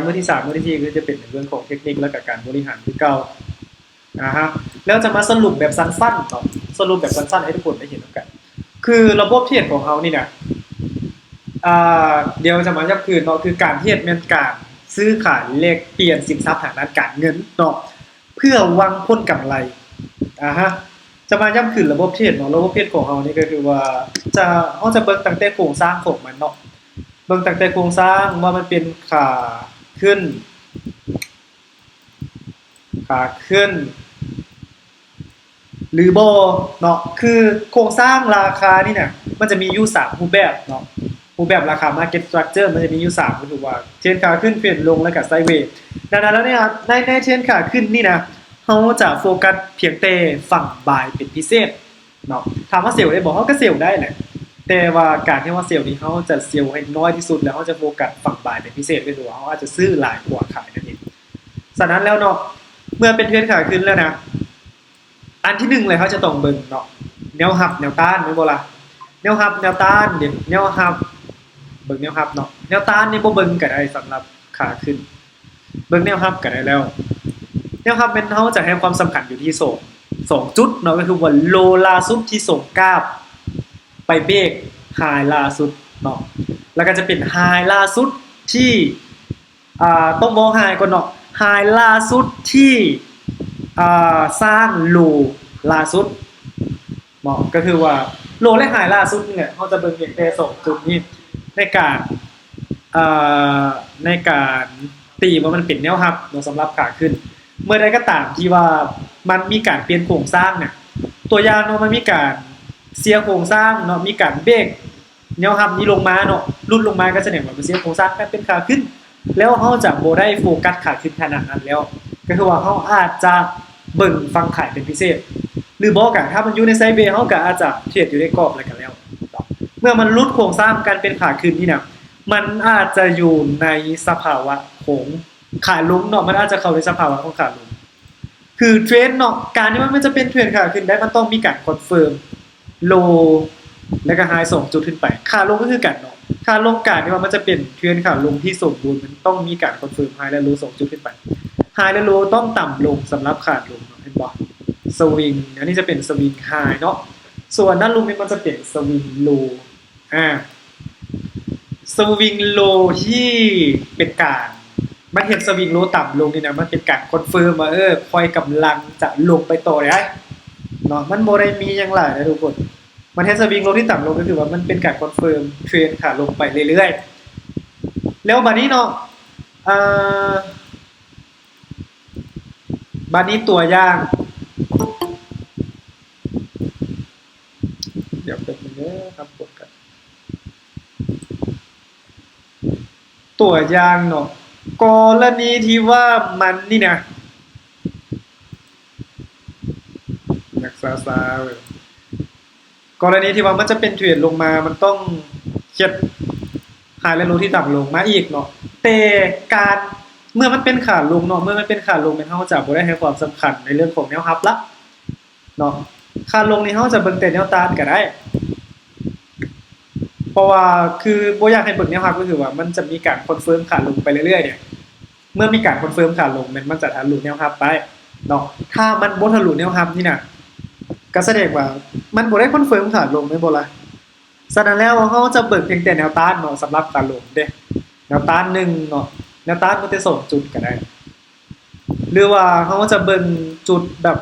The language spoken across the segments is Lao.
ມື້ທີສາມ ມື້ທີສີ່ ກໍຈະເປັນໃນເລື່ອງຂອງເທັກນິກ ແລະກະການບໍລິຫານຄືເກົ່າ. ອາຮະ ແລ້ວຈະມາສະຫຼຸບແບບສັ້ນໆເນາະ ສະຫຼຸບແບບສັ້ນໆໃຫ້ທຸກຄົນໄດ້ເຫັນນຳກັນ. ຄືລະບົບເທຣດຂອງເຮົານີ້ນະ ອາ ດຽວຈະມາຢ້ຳຄືນເນາະ ຄືການເທຣດແມ່ນການຊື້ຂາຍແລກປ່ຽນສິນຊັບທາງດ້ານການເງິນເນາະ ເພື່ອຫວັງຜົນກຳໄລ. ອາຮະ ຈະມາຢ້ຳຄືນລະບົບເທຣດເນາະ ລະບົບເທຣດຂອງເຮົານີ້ກໍຄືວ່າ ຈະ ເຮົາຈະເບິ່ງຕັ້ງແຕ່ໂຄງສ້າງຂອງມັນເນາະ ເບິ່ງຕັ້ງແຕ່ໂຄງສ້າງວ່າມັນເປັນຂາຂຶ້ນ ຂາຂຶ້ນ ຫຼືບໍ່ເນາະ. ຄືໂຄງສ້າງລາຄານີ້ນະ ມັນຈະມີຢູ່ສາມຮູບແບບເນາະ ຮູບແບບລາຄາ Market Structure ມັນຈະມີຢູ່ສາມ ກໍຄືວ່າເທຣນຂາຂຶ້ນ ເທຣນລົງ ແລ້ວກະໄຊເວ. ດັ່ງນັ້ນແລ້ວເນຍ ໃນ ໃນເທຣນຂາຂຶ້ນນີ້ນະ ເຮົາຈະໂຟກັສພຽງແຕ່ຝັ່ງບາຍເປັນພິເສດເນາະ. ຖາມວ່າເຊລໄດ້ບໍ່? ເຮົາກໍເຊລໄດ້ແຫຼະ ແຕ່ວ່າການທີ່ວ່າເຊລນີ້ ເຮົາຈະເຊລໃຫ້ນ້ອຍທີ່ສຸດ ແລ້ວເຮົາຈະໂຟກັສຝັ່ງບາຍເປັນພິເສດ ກໍຄືວ່າເຮົາອາດຈະຊື້ຫຼາຍກວ່າຂາຍນັ້ນເອງ. ສະນັ້ນແລ້ວເນາະ ເມື່ອເປັນເທຣນຂາຂຶ້ນແລ້ວນະ ອັນທີໜຶ່ງເລີຍ ເຮົາຈະຕ້ອງເບິ່ງເນາະ ແນວຮັບແນວຕ້ານ ແມ່ນບໍ່ລະ? ແນວຮັບແນວຕ້ານເດ ແນວຮັບ ເບິ່ງແນວຮັບເນາະ ແນວຕ້ານນີ້ບໍ່ເບິ່ງກໍໄດ້ສຳລັບຂາຂຶ້ນ ເບິ່ງແນວຮັບກໍໄດ້ແລ້ວ. ແນວຮັບແມ່ນເຮົາຈະໃຫ້ຄວາມສຳຄັນຢູ່ທີ່ສອງ ສອງຈຸດເນາະ ກໍຄືວ່າໂລລ່າສຸດທີ່ສົ່ງກາບໄປເບຣກໄຮລ່າສຸດເນາະ ແລ້ວກໍຈະເປັນໄຮລ່າສຸດທີ່ ອ່າ ຕ້ອງເວົ້າໄຮກ່ອນເນາະ ໄຮລ່າສຸດທີ່ ອ່າ ສ້າງໂລລ່າສຸດເນາະ ກໍຄືວ່າໂລ ແລະ ໄຮລ່າສຸດນີ້ແຫຼະ ເຮົາຈະເບິ່ງພຽງແຕ່ສອງຈຸດນີ້ໃນການ ເອີ ໃນການຕີວ່າມັນເປັນແນວຮັບເນາະ ສຳລັບຂາຂຶ້ນ. ເມື່ອໃດກໍຕາມທີ່ວ່າມັນມີການປ່ຽນໂຄງສ້າງນະ ຕົວຢ່າງເນາະ ມັນມີການເຊຍໂຄງສ້າງເນາະ ມີການເບຣກ ແນວຮັບນີ້ລົງມາເນາະ ຫຼຸດລົງມາກໍສະແດງວ່າມັນເຊຍໂຄງສ້າງການເປັນຂາຂຶ້ນ ແລ້ວເຮົາຈະບໍ່ໄດ້ໂຟກັສຂາຂຶ້ນຂະໜາດນັ້ນແລ້ວ ກໍຄືວ່າເຮົາອາດຈະເບິ່ງຝັ່ງຂາຍເປັນພິເສດ ຫຼືບໍ່ກໍຖ້າມັນຢູ່ໃນໄຊເວ ເຮົາກໍອາດຈະເທຣດຢູ່ໃນກອບແລ້ວກໍແລ້ວເນາະ. ເມື່ອມັນຫຼຸດໂຄງສ້າງການເປັນຂາຂຶ້ນນີ້ນະ ມັນອາດຈະຢູ່ໃນສະພາວະຂອງຂາລົງເນາະ ມັນອາດຈະເຂົ້າໃນສະພາວະຂອງຂາລົງ. ຄືເທຣນເນາະ ການທີ່ວ່າມັນຈະເປັນເທຣນຂາຂຶ້ນໄດ້ ມັນຕ້ອງມີການຄອນເຟີມໂລ ແລ້ວກໍໄຮສອງຈຸດຂຶ້ນໄປ. ຂາລົງກໍຄືກັນເນາະ ຂາລົງ ການທີ່ວ່າມັນຈະເປັນເທຣນຂາລົງທີ່ສົມບູນ ມັນຕ້ອງມີການຄອນເຟີມໄຮ ແລະ ໂລສອງຈຸດຂຶ້ນໄປ. ໄຮ ແລະ ໂລຕ້ອງຕ່ຳລົງສຳລັບຂາລົງເນາະ ເຫັນບໍ່? ສະວິງ ອັນນີ້ຈະເປັນສະວິງໄຮເນາະ ສ່ວນດ້ານລຸ່ມນີ້ມັນຈະເປັນສະວິງໂລ. ອ່າ ສະວິງໂລທີ່ເປັນການ ມັນເຮັດສະວິງໂລຕ່ຳລົງນີ້ນະ ມັນເປັນການຄອນເຟີມວ່າ ເອີ ຂ້ອຍກຳລັງຈະລົງໄປຕໍ່ໄດ້ເນາະ ມັນບໍ່ໄດ້ມີຫຍັງຫຼາຍນະທຸກຄົນ. ມັນເຮັດສະວິງໂລທີ່ຕ່ຳລົງ ກໍຄືວ່າມັນເປັນການຄອນເຟີມເທຣນຂາລົງໄປເລື້ອຍໆ. ແລ້ວບາດນີ້ເນາະ ອ່າ ບາດນີ້ຕົວຢ່າງ ດຽວແປັບໜຶ່ງເດີ ຮັບຜົນກັນ. ຕົວຢ່າງເນາະ ກໍລະນີທີ່ວ່າມັນນີ້ນະ ຢາກຊ້າໆເວີຍ ກໍລະນີທີ່ວ່າມັນຈະເປັນເທຣນລົງມາ ມັນຕ້ອງເຮັດໄຮ ແລະ ໂລທີ່ຕ່ຳລົງມາອີກເນາະ. ແຕ່ການ ເມື່ອມັນເປັນຂາລົງເນາະ ເມື່ອມັນເປັນຂາລົງ ແມ່ນເຮົາຈະບໍ່ໄດ້ໃຫ້ຄວາມສຳຄັນໃນເລື່ອງຂອງແນວຮັບລະ ເນາະ. ຂາລົງນີ້ເຮົາຈະເບິ່ງແຕ່ແນວຕ້ານກໍໄດ້ ເພາະວ່າຄືບໍ່ຢາກໃຫ້ເບິ່ງແນວຮັບ ກໍຄືວ່າມັນຈະມີການຄອນເຟີມຂາລົງໄປເລື້ອຍໆເດ. ເມື່ອມີການຄອນເຟີມຂາລົງ ແມ່ນມັນຈະທະລຸແນວຮັບໄປເນາະ. ຖ້າມັນບໍ່ທະລຸແນວຮັບນີ້ນະ ກໍສະແດງວ່າມັນບໍ່ໄດ້ຄອນເຟີມຂາລົງແມ່ນບໍ່ລະ? ສະນັ້ນແລ້ວເຮົາຈະເບິ່ງພຽງແຕ່ແນວຕ້ານເນາະ ສຳລັບຂາລົງເດ ແນວຕ້ານໜຶ່ງເນາະ ແນວຕ້ານເບິ່ງແຕ່ສອງຈຸດກໍໄດ້ ຫຼືວ່າເຮົາຈະເບິ່ງຈຸດແບບ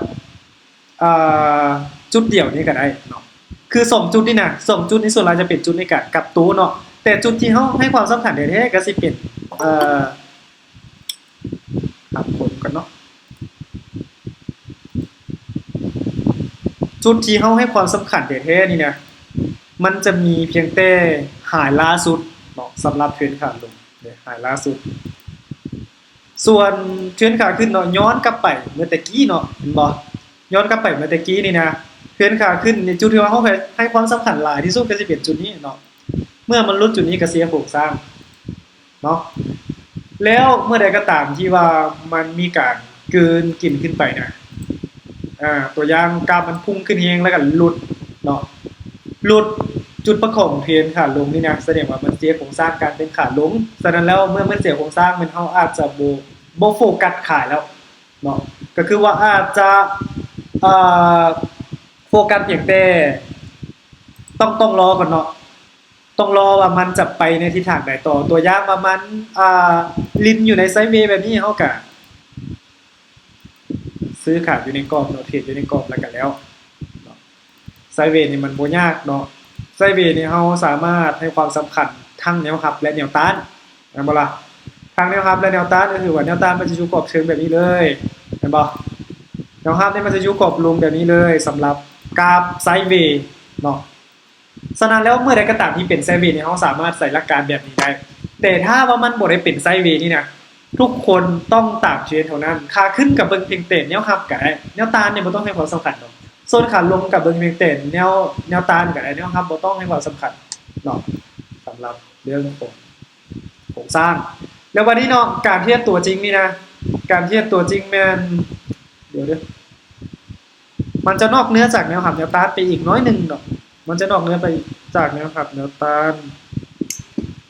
ອ່າ ຈຸດດຽວນີ້ກໍໄດ້ເນາະ. ຄືສອງຈຸດນີ້ນະ ສອງຈຸດນີ້ສ່ວນຫຼາຍຈະເປັນຈຸດໃນການກັບໂຕເນາະ ແຕ່ຈຸດທີ່ເຮົາໃຫ້ຄວາມສຳຄັນແທ້ໆກໍຊິເປັນ ເອີ ຮັບຜົນກ່ອນເນາະ. ຈຸດທີ່ເຮົາໃຫ້ຄວາມສຳຄັນແທ້ໆນີ້ນະ ມັນຈະມີພຽງແຕ່ໄຮລ່າສຸດເນາະ ສຳລັບເທຣນຂາລົງ ໄຮລ່າສຸດ. ສ່ວນເທຣນຂາຂຶ້ນເນາະ ຍ້ອນກັບໄປເມື່ອແຕ່ກີ້ເນາະ ເຫັນບໍ່? ຍ້ອນກັບໄປເມື່ອແຕ່ກີ້ນີ້ນະ ເທຣນຂາຂຶ້ນໃນຈຸດທີ່ວ່າເຮົາໃຫ້ຄວາມສຳຄັນຫຼາຍທີ່ສຸດກໍຊິເປັນຈຸດນີ້ເນາະ. ເມື່ອມັນຫຼຸດຈຸດນີ້ກໍເສຍໂຄງສ້າງເນາະ. ແລ້ວເມື່ອໃດກໍຕາມທີ່ວ່າມັນມີການກືນກິນຂຶ້ນໄປນະ ອ່າ ຕົວຢ່າງກາບມັນພຸ່ງຂຶ້ນແຮງ ແລ້ວກໍຫຼຸດເນາະ ຫຼຸດ ຈຸດປະກອບຂອງເທຣນຂາລົງນີ້ນະ ສະແດງວ່າມັນເສຍໂຄງສ້າງການເປັນຂາລົງ. ສະນັ້ນແລ້ວ ເມື່ອມັນເສຍໂຄງສ້າງ ແມ່ນເຮົາອາດຈະບໍ່ ບໍ່ໂຟກັສຂາຍແລ້ວເນາະ, ກໍຄືວ່າອາດຈະ ອ່າ ໂຟກັສພຽງແຕ່ ຕ້ອງ ຕ້ອງລໍກ່ອນເນາະ, ຕ້ອງລໍວ່າມັນຈະໄປໃນທິດທາງໃດຕໍ່. ຕົວຢ່າງວ່າມັນ ອ່າ ຫຼິ້ນຢູ່ໃນໄຊເວແບບນີ້ ເຮົາກະ ຊື້ຂາຍຢູ່ໃນກອບເນາະ, ເທຣດຢູ່ໃນກອບແລ້ວກະແລ້ວເນາະ. ໄຊເວນີ້ມັນບໍ່ຍາກເນາະ, ໄຊເວນີ້ເຮົາສາມາດໃຫ້ຄວາມສຳຄັນທັງແນວຮັບ ແລະ ແນວຕ້ານ ແມ່ນບໍ່ລະ? ທັງແນວຮັບ ແລະ ແນວຕ້ານ ກໍຄືວ່າແນວຕ້ານມັນຈະຢູ່ກອບເທິງແບບນີ້ເລີຍ ແມ່ນບໍ່? ແນວຮັບນີ້ມັນຈະຢູ່ກອບລຸ່ມແບບນີ້ເລີຍ ສຳລັບກາບໄຊເວເນາະ. ສະນັ້ນແລ້ວ ເມື່ອໃດກໍຕາມທີ່ເປັນໄຊເວນີ້ ເຮົາສາມາດໃຊ້ຫຼັກການແບບນີ້ໄດ້. ແຕ່ຖ້າວ່າມັນບໍ່ໄດ້ເປັນໄຊເວນີ້ນະ ທຸກຄົນຕ້ອງຕາມເທຣນເທົ່ານັ້ນ. ຂາຂຶ້ນກໍເບິ່ງພຽງແຕ່ແນວຮັບກໍໄດ້, ແນວຕ້ານນີ້ບໍ່ຕ້ອງໃຫ້ຄວາມສຳຄັນດອກ. ສ່ວນຂາລົງກໍເບິ່ງພຽງແຕ່ແນວ ແນວຕ້ານກໍໄດ້, ແນວຮັບບໍ່ຕ້ອງໃຫ້ຄວາມສຳຄັນເນາະ ສຳລັບເລື່ອງຂອງໂຄງສ້າງ. ແລ້ວບັດນີ້ເນາະ ການເທຣດຕົວຈິງນີ້ນະ, ການເທຣດຕົວຈິງແມ່ນ ດຽວເດີ ມັນຈະນອກເໜືອຈາກແນວຮັບແນວຕ້ານໄປອີກໜ້ອຍໜຶ່ງເນາະ, ມັນຈະນອກເໜືອໄປຈາກແນວຮັບແນວຕ້ານ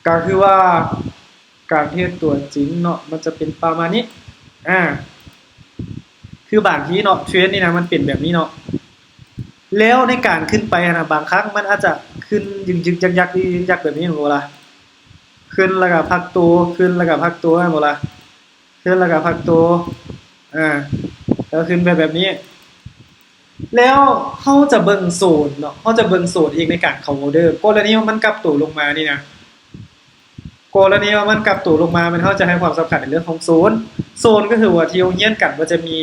ກໍຄືວ່າການເທຣດຕົວຈິງເນາະ ມັນຈະເປັນປະມານນີ້ ອ່າ ຄືບາງທີເນາະ ເທຣນນີ້ນະ ມັນເປັນແບບນີ້ເນາະ, ແລ້ວໃນການຂຶ້ນໄປຫັ້ນນະ ບາງຄັ້ງມັນອາດຈະຂຶ້ນຍຶກໆຍັກໆ ຍຶກໆຍັກໆແບບນີ້ ແມ່ນບໍ່ລະ? ຂຶ້ນແລ້ວກໍພັກໂຕ ຂຶ້ນແລ້ວກໍພັກໂຕ ແມ່ນບໍ່ລະ? ຂຶ້ນແລ້ວກໍພັກໂຕ ອ່າ ແລ້ວຂຶ້ນໄປແບບນີ້ ແລ້ວເຮົາຈະເບິ່ງໂຊນເນາະ, ເຮົາຈະເບິ່ງໂຊນອີກໃນການເຂົ້າອອເດີ. ກໍລະນີວ່າມັນກັບໂຕລົງມານີ້ນະ, ກໍລະນີວ່າມັນກັບໂຕລົງມາ ແມ່ນເຮົາຈະໃຫ້ຄວາມສຳຄັນໃນເລື່ອງຂອງໂຊນ. ໂຊນກໍຄືວ່າທີ່ເຮົາຮຽນກັນວ່າຈະມີ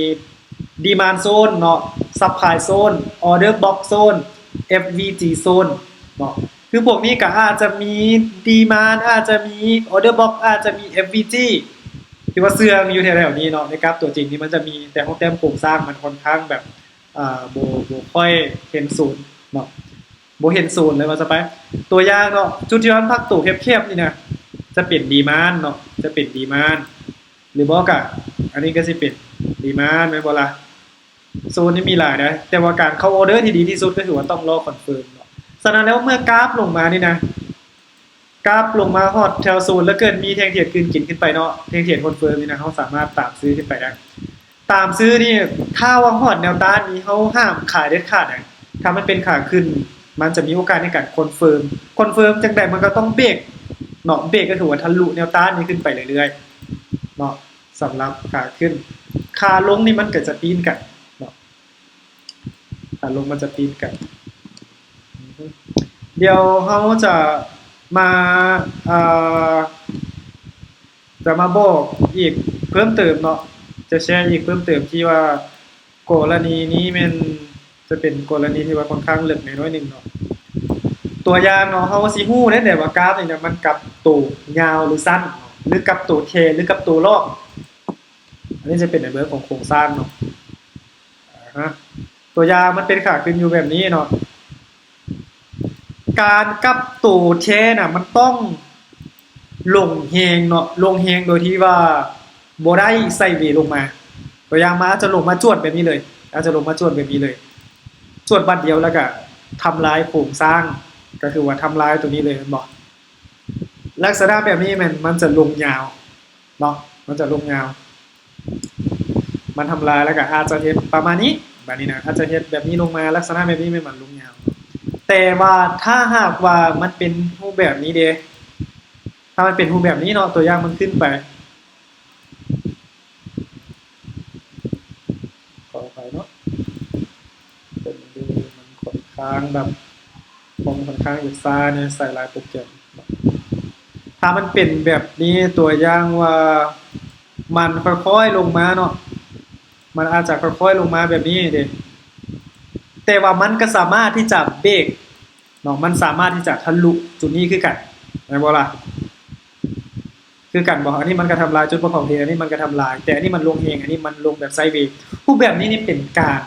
demand zone ເນາະ, supply zone, order block zone, ເອັຟວີຈີ zone ເນາະ. ຄືພວກນີ້ກໍອາດຈະມີ demand ອາດຈະມີ order block ອາດຈະມີ ເອັຟວີຈີ ທີ່ວ່າເຊື່ອງຢູ່ແຖວໆນີ້ເນາະ. ໃນກາບຕົວຈິງນີ້ມັນຈະມີ ແຕ່ເຮົາແຕ້ມໂຄງສ້າງມັນຄ່ອນຂ້າງແບບ ອ່າ ບໍ່ ບໍ່ຄ່ອຍເຫັນໂຊນເນາະ, ບໍ່ເຫັນໂຊນເລີຍວ່າຊະໄປ. ຕົວຢ່າງເນາະ ຈຸດທີ່ມັນພັກໂຕແຄບໆນີ້ນະ ຈະເປັນ demand ເນາະ, ຈະເປັນ demand ຫຼືບໍ່ກະ ອັນນີ້ກໍຊິເປັນ demand ແມ່ນບໍ່ລະ? ໂຊນນີ້ມີຫຼາຍນະ ແຕ່ວ່າການເຂົ້າອອເດີທີ່ດີທີ່ສຸດກໍຄືວ່າຕ້ອງລໍຄອນເຟີມເນາະ. ສະນັ້ນແລ້ວ ເມື່ອກາບລົງມານີ້ນະ ກາບລົງມາຮອດແຖວໂຊນ ແລ້ວເກີດມີແທ່ງທຽນຄືນກິນຂຶ້ນໄປເນາະ, ແທ່ງທຽນຄອນເຟີມນີ້ນະ ເຮົາສາມາດຕາມຊື້ຂຶ້ນໄປໄດ້. ຕາມຊື້ນີ້ ຖ້າວ່າຮອດແນວຕ້ານນີ້ ເຮົາຫ້າມຂາຍເດັດຂາດນະ. ຖ້າມັນເປັນຂາຂຶ້ນ ມັນຈະມີໂອກາດໃນການຄອນເຟີມ, ຄອນເຟີມຈັ່ງໃດມັນກໍຕ້ອງເບຣກເນາະ, ເບຣກກໍຄືວ່າທະລຸແນວຕ້ານນີ້ຂຶ້ນໄປເລື້ອຍໆເນາະ. ສຳລັບຂາຂຶ້ນ ຂາລົງນີ້ມັນກໍຈະປີ້ນກັນເນາະ, ຂາລົງມັນຈະປີ້ນກັນ. ດຽວເຮົາຈະມາ ເອີ ຈະມາບອກອີກເພີ່ມເຕີມເນາະ, ຈະແຊອີກເພີ່ມເຕີມທີ່ວ່າ ກໍລະນີນີ້ແມ່ນຈະເປັນກໍລະນີທີ່ວ່າຄ່ອນຂ້າງເລິກແດ່ໜ້ອຍໜຶ່ງເນາະ. ຕົວຢ່າງເນາະ ເຮົາຊິຮູ້ໄດ້ແດ່ວ່າກາບນີ້ນະ ມັນກັບໂຕຍາວຫຼືສັ້ນ ຫຼືກັບໂຕແທ ຫຼືກັບໂຕລອກ. ອັນນີ້ຈະເປັນໃນເບື້ອງຂອງໂຄງສ້າງເນາະ. ອາຮະ ຕົວຢ່າງມັນເປັນຂາຂຶ້ນຢູ່ແບບນີ້ເນາະ. ການກັບໂຕແທ້ນະ ມັນຕ້ອງລົງແຮງເນາະ, ລົງແຮງໂດຍທີ່ວ່າບໍ່ໄດ້ໄຊເວລົງມາ. ຕົວຢ່າງ ມັນອາດຈະລົງມາຈວດແບບນີ້ເລີຍ, ອາດຈະລົງມາຈວດແບບນີ້ເລີຍ, ຈວດບາດດຽວແລ້ວກະທຳລາຍໂຄງສ້າງ, ກໍຄືວ່າທຳລາຍຕົວນີ້ເລີຍ ແມ່ນບໍ່? ລັກສະນະແບບນີ້ແມ່ນມັນຈະລົງຍາວເນາະ, ມັນຈະລົງຍາວ. ມັນທຳລາຍແລ້ວກໍອາດຈະເຮັດປະມານນີ້, ບາດນີ້ນະ ອາດຈະເຮັດແບບນີ້ລົງມາ, ລັກສະນະແບບນີ້ແມ່ນມັນລົງຍາວ. ແຕ່ວ່າຖ້າຫາກວ່າມັນເປັນຮູບແບບນີ້ເດ, ຖ້າມັນເປັນຮູບແບບນີ້ເນາະ, ຕົວຢ່າງມັນຂຶ້ນໄປ, ຂໍອະໄພເນາະ, ເປັນ ມັນຄ່ອນຂ້າງແບບ ຄອມຂ້ອນຂ້າງຈະຊ້າແດ່ ໃສ່ຫຼາຍໂປຣແກຣມ. ຖ້າມັນເປັນແບບນີ້ ຕົວຢ່າງວ່າມັນຄ່ອຍໆລົງມາເນາະ, ມັນອາດຈະຄ່ອຍໆລົງມາແບບນີ້ເດ, ແຕ່ວ່າມັນກໍສາມາດທີ່ຈະເບຣກເນາະ, ມັນສາມາດທີ່ຈະທະລຸຈຸດນີ້ຄືກັນ ແມ່ນບໍ່ລະ? ຄືກັນບໍ່? ອັນນີ້ມັນກໍທຳລາຍຈຸດປະກອບເທ, ອັນນີ້ມັນກໍທຳລາຍ, ແຕ່ອັນນີ້ມັນລົງແຮງ, ອັນນີ້ມັນລົງແບບໄຊເວ. ຮູບແບບນີ້ນີ້ເປັນການ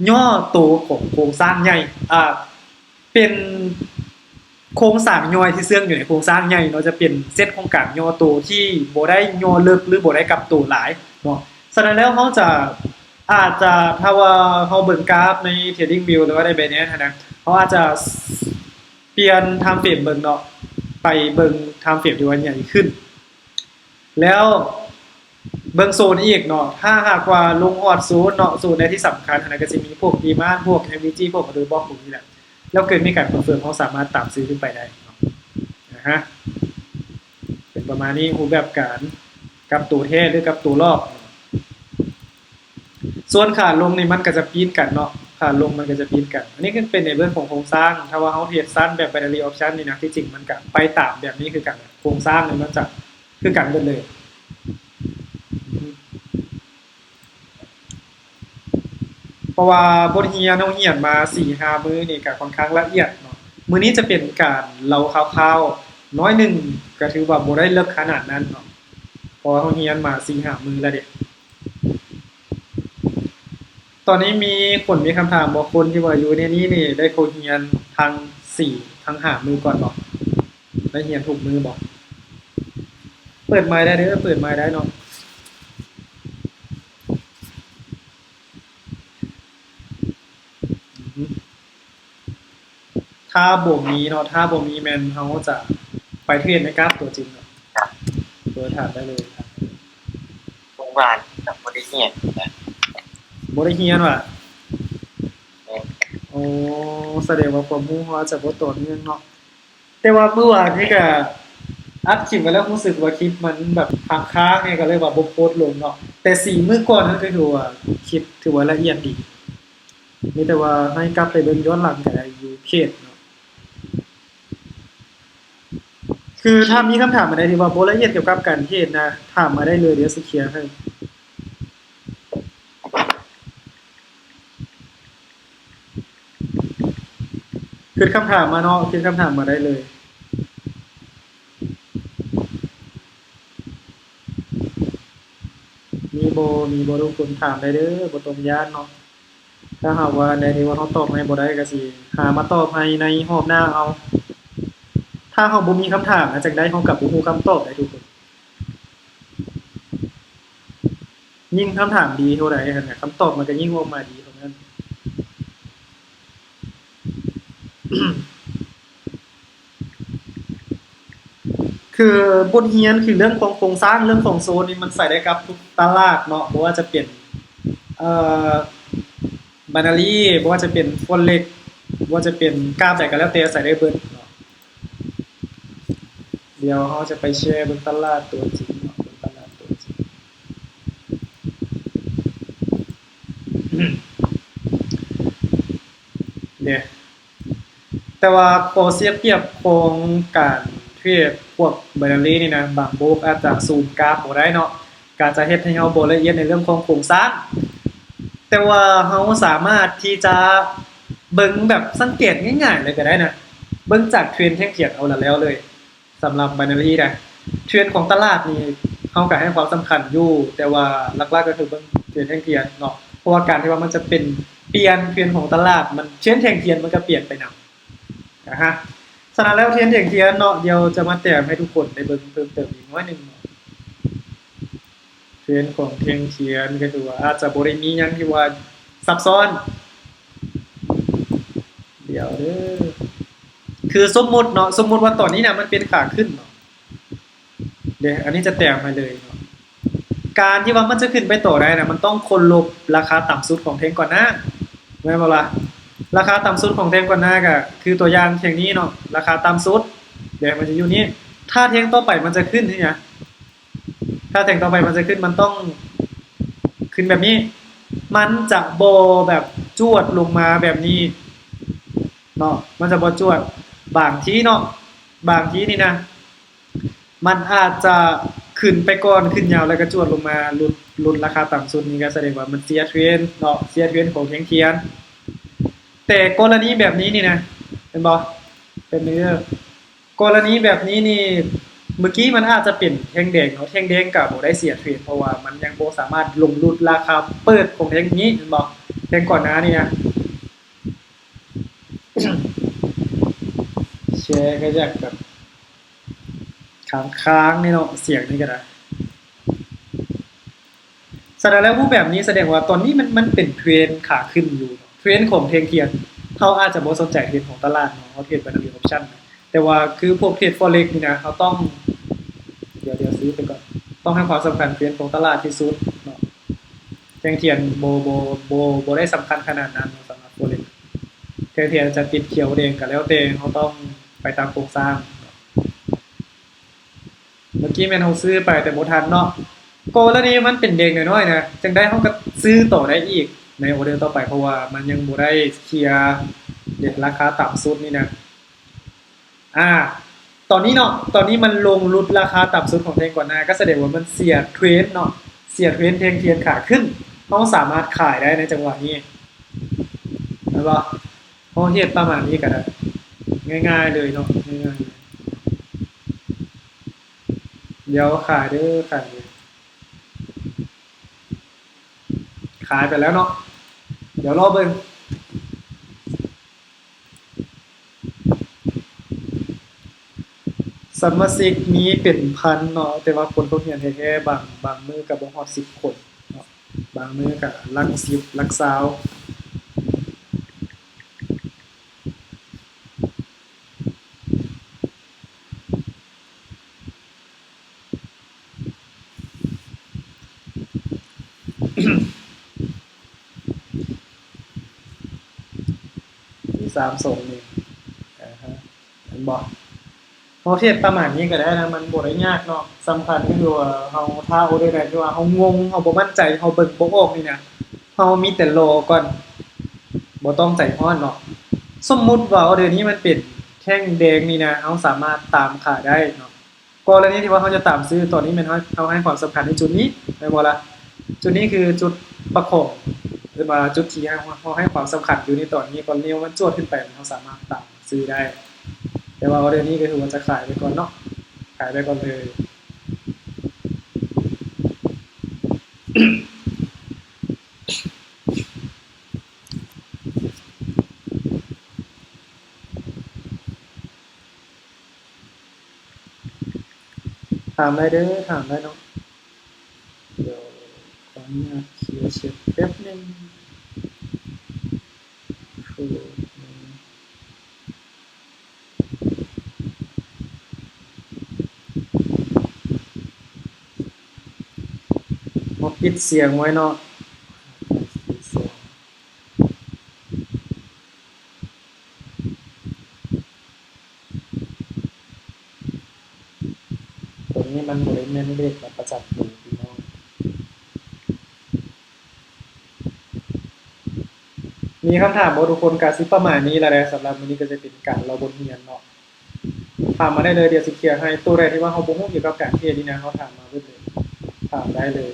ຫຍໍ້ໂຕຂອງໂຄງສ້າງໃຫຍ່, ອ່າ ເປັນໂຄງສ້າງຍ່ອຍທີ່ເຊື່ອງຢູ່ໃນໂຄງສ້າງໃຫຍ່ເນາະ, ຈະເປັນເຊັດຂອງການຫຍໍ້ໂຕທີ່ບໍ່ໄດ້ຫຍໍ້ເລິກ ຫຼື ບໍ່ໄດ້ກັບໂຕຫຼາຍເນາະ. ສະນັ້ນແລ້ວເຮົາຈະ ອາດຈະ ຖ້າວ່າເຮົາເບິ່ງກາຟໃນ TradingView ຫຼືວ່າໃນ Binance ຫັ້ນນະ, ເຮົາອາດຈະ ປ່ຽນ time frame ເບິ່ງເນາະ ໄປເບິ່ງ time frame ທີ່ວ່າໃຫຍ່ຂຶ້ນ ແລ້ວເບິ່ງໂຊນອີກເນາະ. ຖ້າຫາກວ່າລົງຮອດໂຊນເນາະ ໂຊນໃດທີ່ສຳຄັນ ອັນນັ້ນກໍຊິມີພວກ demand ພວກ MACD ພວກ order box ພວກນີ້ແຫຼະ ແລ້ວເກີດມີການ confirm ເຮົາສາມາດຕາມຊື້ຂຶ້ນໄປໄດ້ເນາະ. ອາຮະ ເປັນປະມານນີ້ ຮູບແບບການກັບໂຕແທ້ ຫຼື ກັບໂຕຫຼອກ. ສ່ວນຂາລົງນີ້ມັນກໍຈະປີ້ນກັນເນາະ ຂາລົງມັນກໍຈະປີ້ນກັນ. ອັນນີ້ກໍເປັນໃນເລື່ອງຂອງໂຄງສ້າງ ຖ້າວ່າເຮົາເຮັດຊັ້ນແບບ binary option ນີ້ນະ ທີ່ຈິງມັນກໍໄປຕາມແບບນີ້ຄືກັນ ໂຄງສ້າງນີ້ມັນຈະຄືກັນເບິດເລີຍ. ເພາະວ່າບົດຮຽນເຮົາຮຽນມາສີ່ຫ້າມື້ນີ້ກໍຂ້ອນຂ້າງລະອຽດເນາະ. ມື້ນີ້ຈະເປັນການເລົ່າຄ່າວໆໜ້ອຍໜຶ່ງ ກໍຖືວ່າບໍ່ໄດ້ເລິກຂະໜາດນັ້ນເນາະ ເພາະວ່າເຮົາຮຽນມາສີ່ຫ້າມື້ແລ້ວເດ. ຕອນນີ້ມີຄົນມີຄຳຖາມບໍ່? ຄົນທີ່ວ່າຢູ່ໃນນີ້ນີ້ໄດ້ເຂົ້າຮຽນທັງສີ່ ທັງຫ້າມື້ກ່ອນບໍ່? ໄດ້ຮຽນທຸກມື້ບໍ່? ເປີດໄມໄດ້ເດີ ເປີດໄມໄດ້ເນາະ. ຖ້າບໍ່ມີເນາະ ຖ້າບໍ່ມີແມ່ນເຮົາຈະໄປເທຣດໃນກາຟຕົວຈິງເນາະ. ໂດຍ ຖາມໄດ້ເລີຍ ຖາມໄດ້ເລີຍ. ເມື່ອວານກໍບໍ່ໄດ້ຮຽນນະ. ບໍ່ໄດ້ຮຽນຫວາ? ແມ່ນ. ໂອ້ ສະແດງວ່າຄວາມຮູ້ເຮົາອາດຈະບໍ່ຕໍ່ເນື່ອງເນາະ. ແຕ່ວ່າມື້ວານນີ້ກະອັດຄລິບໄວ້ແລ້ວ ຮູ້ສຶກວ່າຄລິບມັນແບບຄ້າງໆ ແນ່ ກະເລີຍວ່າບໍ່ໂພສລົງເນາະ. ແຕ່ສີ່ມື້ກ່ອນນັ້ນກະຖືວ່າຄລິບຖືວ່າລະອຽດດີ. ມີແຕ່ວ່າໃຫ້ກັບໄປເບິ່ງຍ້ອນຫຼັງກະໄດ້ຢູ່ເພຈເນາະ. ຄືຖ້າມີຄຳຖາມອັນໃດທີ່ວ່າບໍ່ລະອຽດກ່ຽວກັບການເທຣດນະ ຖາມມາໄດ້ເລີຍ ດຽວຊິເຄຍໃຫ້. ຄິດຄຳຖາມມາເນາະ ຄິດຄຳຖາມມາໄດ້ເລີຍ. ມີບໍ່ ມີບໍ່ ທຸກຄົນຖາມໄດ້ເດີ ບໍ່ຕ້ອງຢ້ານເນາະ. ຖ້າຫາກວ່າອັນໃດທີ່ວ່າເຮົາຕອບໃຫ້ບໍ່ໄດ້ ກໍຊິຫາມາຕອບໃຫ້ໃນຮອບໜ້າເອົາ. ຖ້າເຮົາບໍ່ມີຄຳຖາມນະ ຈັ່ງໃດເຮົາກໍບໍ່ຮູ້ຄຳຕອບໄດ້ທຸກຄົນ. ຍິ່ງຄຳຖາມດີເທົ່າໃດຫັ້ນນະ ຄຳຕອບມັນກໍຍິ່ງອອກມາດີເທົ່ານັ້ນ. ຄືບົດຮຽນ ຄືເລື່ອງຂອງໂຄງສ້າງ ເລື່ອງຂອງໂຊນນີ້ ມັນໃຊ້ໄດ້ກັບທຸກຕະຫຼາດເນາະ ບໍ່ວ່າຈະເປັນ ເອີ Binary ບໍ່ວ່າຈະເປັນ Forex ບໍ່ວ່າຈະເປັນກາບໃດກໍແລ້ວແຕ່ ໃຊ້ໄດ້ເບິດເນາະ. ດຽວເຮົາຈະໄປແຊເບິ່ງຕະຫຼາດຕົວຈິງເນາະ ເບິ່ງຕະຫຼາດຕົວຈິງເດ້. ແຕ່ວ່າຂໍ້ເສຍປຽບຂອງການເທຣດພວກ Binary ນີ້ນະ ບາງໂບກອາດຈະຊູມກາບບໍ່ໄດ້ເນາະ ກະຈະເຮັດໃຫ້ເຮົາບໍ່ລະອຽດໃນເລື່ອງຂອງໂຄງສ້າງ. ແຕ່ວ່າເຮົາສາມາດທີ່ຈະເບິ່ງແບບສັງເກດງ່າຍໆເລີຍກໍໄດ້ນະ ເບິ່ງຈາກເທຣນແທ່ງທຽນເອົາລະແລ້ວເລີຍ. ສຳລັບ Binary ນະ ເທຣນຂອງຕະຫຼາດນີ້ ເຮົາກໍໃຫ້ຄວາມສຳຄັນຢູ່ ແຕ່ວ່າຫຼັກໆກໍຄືເບິ່ງເທຣນແທ່ງທຽນເນາະ ເພາະວ່າການທີ່ວ່າມັນຈະເປັນປ່ຽນເທຣນຂອງຕະຫຼາດ ມັນ ເທຣນແທ່ງທຽນມັນກໍປ່ຽນໄປນຳ. ອາຮະ ສະນັ້ນແລ້ວເທຣນແທ່ງທຽນເນາະ ດຽວຈະມາແຕ້ມໃຫ້ທຸກຄົນໄດ້ເບິ່ງເພີ່ມເຕີມອີກໜ້ອຍໜຶ່ງເນາະ. ເທຣນຂອງແທ່ງທຽນກໍຖືວ່າອາດຈະບໍ່ໄດ້ມີຫຍັງທີ່ວ່າຊັບຊ້ອນ. ດຽວເດີ ຄືສົມມຸດເນາະ ສົມມຸດວ່າຕອນນີ້ນະ ມັນເປັນຂາຂຶ້ນເນາະ ເດ ອັນນີ້ຈະແຕ້ມໃຫ້ເລີຍເນາະ. ການທີ່ວ່າມັນຈະຂຶ້ນໄປຕໍ່ໄດ້ນະ ມັນຕ້ອງຄົນລົບລາຄາຕ່ຳສຸດຂອງແທ່ງກ່ອນໜ້າ ແມ່ນບໍ່ລະ? ລາຄາຕ່ຳສຸດຂອງແທ່ງກ່ອນໜ້າ ກໍຄືຕົວຢ່າງແທ່ງນີ້ເນາະ ລາຄາຕ່ຳສຸດ ເດ ມັນຈະຢູ່ນີ້. ຖ້າແທ່ງຕໍ່ໄປມັນຈະຂຶ້ນນີ້ນະ ຖ້າແທ່ງຕໍ່ໄປມັນຈະຂຶ້ນ ມັນຕ້ອງຂຶ້ນແບບນີ້ ມັນຈະບໍ່ແບບຈວດລົງມາແບບນີ້ເນາະ ມັນຈະບໍ່ຈວດ. ບາງທີເນາະ ບາງທີນີ້ນະ ມັນອາດຈະຂຶ້ນໄປກ່ອນ ຂຶ້ນຍາວແລ້ວກໍຈວດລົງມາ ຫຼຸດ ຫຼຸດລາຄາຕ່ຳສຸດ ນີ້ກໍສະແດງວ່າມັນເສຍເທຣນເນາະ ເສຍເທຣນຂອງແທ່ງທຽນ. ແຕ່ກໍລະນີແບບນີ້ນີ້ນະ ເຫັນບໍ່ ແບບນີ້ເດີ ກໍລະນີແບບນີ້ນີ້ ເມື່ອກີ້ມັນອາດຈະເປັນແທ່ງແດງເນາະ ແທ່ງແດງກໍບໍ່ໄດ້ເສຍເທຣນ ເພາະວ່າມັນຍັງບໍ່ສາມາດລົງຫຼຸດລາຄາເປີດຂອງແທ່ງນີ້ ເຫັນບໍ່ ແທ່ງກ່ອນໜ້ານີ້ນະ. ແຊກໍຢາກແບບຄ້າງໆນີ້ເນາະ ສຽງນີ້ກໍໄດ້. ສະນັ້ນແລ້ວ ຮູບແບບນີ້ສະແດງວ່າຕອນນີ້ມັນ ມັນເປັນເທຣນຂາຂຶ້ນຢູ່ເນາະ ເທຣນຂອງແທ່ງທຽນ ເຮົາອາດຈະບໍ່ສົນໃຈເທຣນຂອງຕະຫຼາດເນາະ ເຮົາເທຣນໄປນຳເອອອບຊັນ ແຕ່ວ່າຄືພວກເທຣນ Forex ນີ້ນະ ເຮົາຕ້ອງ ດຽວ ດຽວຊື້ໄປກ່ອນ ຕ້ອງໃຫ້ຄວາມສຳຄັນເທຣນຂອງຕະຫຼາດທີ່ສຸດເນາະ ແທ່ງທຽນບໍ່ ບໍ່ ບໍ່ ບໍ່ໄດ້ສຳຄັນຂະໜາດນັ້ນສຳລັບ Forex ແທ່ງທຽນຈະຕິດຂຽວແດງກໍແລ້ວແຕ່ ເຮົາຕ້ອງໄປຕາມໂຄງສ້າງເນາະ. ເມື່ອກີ້ແມ່ນເຮົາຊື້ໄປແຕ່ບໍ່ທັນເນາະ ກໍລະນີມັນເປັນແດງນ້ອຍໆນະ ຈັ່ງໃດເຮົາກໍຊື້ຕໍ່ໄດ້ອີກໃນອອເດີຕໍ່ໄປ ເພາະວ່າມັນຍັງບໍ່ໄດ້ເຄຍເດ ລາຄາຕ່ຳສຸດນີ້ນະ. ອາ ຕອນນີ້ເນາະ ຕອນນີ້ມັນລົງຫຼຸດລາຄາຕ່ຳສຸດຂອງແທ່ງກ່ອນໜ້າ ກໍສະແດງວ່າມັນເສຍເທຣນເນາະ ເສຍເທຣນແທ່ງທຽນຂາຂຶ້ນ ເຮົາສາມາດຂາຍໄດ້ໃນຈັງຫວະນີ້ ແມ່ນບໍ່? ເຮົາເຮັດປະມານນີ້ກໍໄດ້ ງ່າຍໆເລີຍເນາະ ງ່າຍໆເລີຍ. ດຽວຂາຍເດີ ຂາຍເດີ ຂາຍໄປແລ້ວເນາະ ດຽວລໍເບິ່ງ. ສະມາຊິກມີເປັນພັນເນາະ ແຕ່ວ່າຄົນລົງຮຽນແທ້ໆ ບາງ ບາງມື້ກໍບໍ່ຮອດສິບຄົນເນາະ ບາງມື້ກໍຫຼັກສິບ ຫຼັກຊາວ. ສາມ ສອງ ໜຶ່ງ ອາຮະ ແມ່ນບໍ່? ເຮົາເຮັດປະມານນີ້ກໍໄດ້ນະ ມັນບໍ່ໄດ້ຍາກເນາະ ສຳຄັນກໍຄືວ່າເຮົາຖ້າອອເດີໃດທີ່ວ່າເຮົາງົງ ເຮົາບໍ່ໝັ້ນໃຈ ເຮົາເບິ່ງບໍ່ອອກນີ້ນະ ເຮົາມີແຕ່ລໍກ່ອນ ບໍ່ຕ້ອງໃຈຮ້ອນເນາະ. ສົມມຸດວ່າອອເດີນີ້ມັນເປັນແທ່ງແດງນີ້ນະ ເຮົາສາມາດຕາມຂາຍໄດ້ເນາະ. ກໍລະນີທີ່ວ່າເຮົາຈະຕາມຊື້ ຕອນນີ້ແມ່ນເຮົາ ເຮົາໃຫ້ຄວາມສຳຄັນໃນຈຸດນີ້ ແມ່ນບໍ່ລະ? ຈຸດນີ້ຄືຈຸດປະຄອງ ຫຼືວ່າຈຸດທີ່ເຮົາ ເຮົາໃຫ້ຄວາມສຳຄັນຢູ່ໃນຕອນນີ້ ກໍລະນີວ່າມັນຈວດຂຶ້ນໄປ ເຮົາສາມາດຕາມຊື້ໄດ້ ແຕ່ວ່າອອເດີນີ້ກໍຖືວ່າຈະຂາຍໄປກ່ອນເນາະ ຂາຍໄປກ່ອນເລີຍ. ຖາມໄດ້ເດີ ຖາມໄດ້ເນາະ. ດຽວຂໍອະນຸຍາດເຄຍແຊັດແປັບໜຶ່ງ. ເຮົາປິດສຽງໄວ້ເນາະ. ຕົວນີ້ມັນບໍ່ໄດ້ແມ່ນເລກບັດປະຈຳໂຕພີ່ນ້ອງ. ມີຄຳຖາມບໍ່ທຸກຄົນ? ກະຊິປະມານນີ້ລະແຫຼະ ສຳລັບມື້ນີ້ກະຈະເປັນການເລົ່າບົດຮຽນເນາະ. ຖາມມາໄດ້ເລີຍ ດຽວຊິເຄຍໃຫ້. ໂຕໃດທີ່ວ່າເຮົາບໍ່ຮູ້ກ່ຽວກັບການເທຣດນີ້ນະ ເຮົາຖາມມາເບິດເລີຍ ຖາມໄດ້ເລີຍ.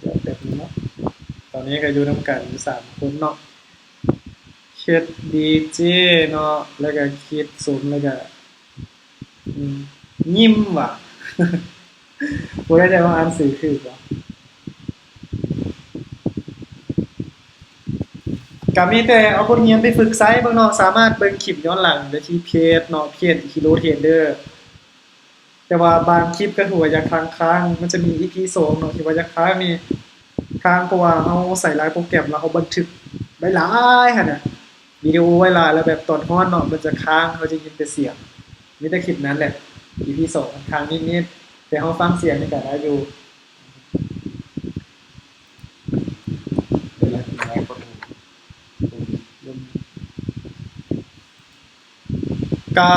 ດຽວແປັບໜຶ່ງເນາະ ຕອນນີ້ກະຢູ່ນຳກັນສາມຄົນເນາະ ເຄດດີເຈເນາະ ແລ້ວກະຄິດສົມ ແລ້ວກະ ຍິ້ມຫວາ ບໍ່ແນ່ໃຈວ່າອ່ານຊື່ຖືກບໍ່. ກະມີແຕ່ເອົາບົດຮຽນໄປຝຶກໃຊ້ເບິ່ງເນາະ ສາມາດເບິ່ງຄລິບຍ້ອນຫຼັງໄດ້ທີ່ເພຈເນາະ ເພຈ Hero Trader. ແຕ່ວ່າບາງຄລິບກໍຖືວ່າຢາກຄ້າງໆ ມັນຈະມີອີພີສອງເນາະ ທີ່ວ່າຢາກຄ້າງນີ້ ຄ້າງເພາະວ່າເຮົາໃສ່ຫຼາຍໂປຣແກຣມ ແລ້ວເຮົາບັນທຶກໄວ້ຫຼາຍຫັ້ນນະ ວິດີໂອໄວ້ຫຼາຍ ແລ້ວແບບຕອນຮ້ອນເນາະ ມັນຈະຄ້າງ ເຮົາຈະຍິນແຕ່ສຽງ ມີແຕ່ຄລິບນັ້ນແຫຼະ ອີພີສອງ ມັນຄ້າງນິດໆ ແຕ່ເຮົາຟັງສຽງນີ້ກໍໄດ້ຢູ່. ກະ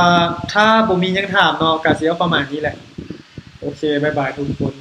ຖ້າບໍ່ມີຫຍັງຖາມເນາະ ກະຊິເອົາປະມານນີ້ແຫຼະ. ໂອເຄ ບາຍບາຍທຸກຄົນ.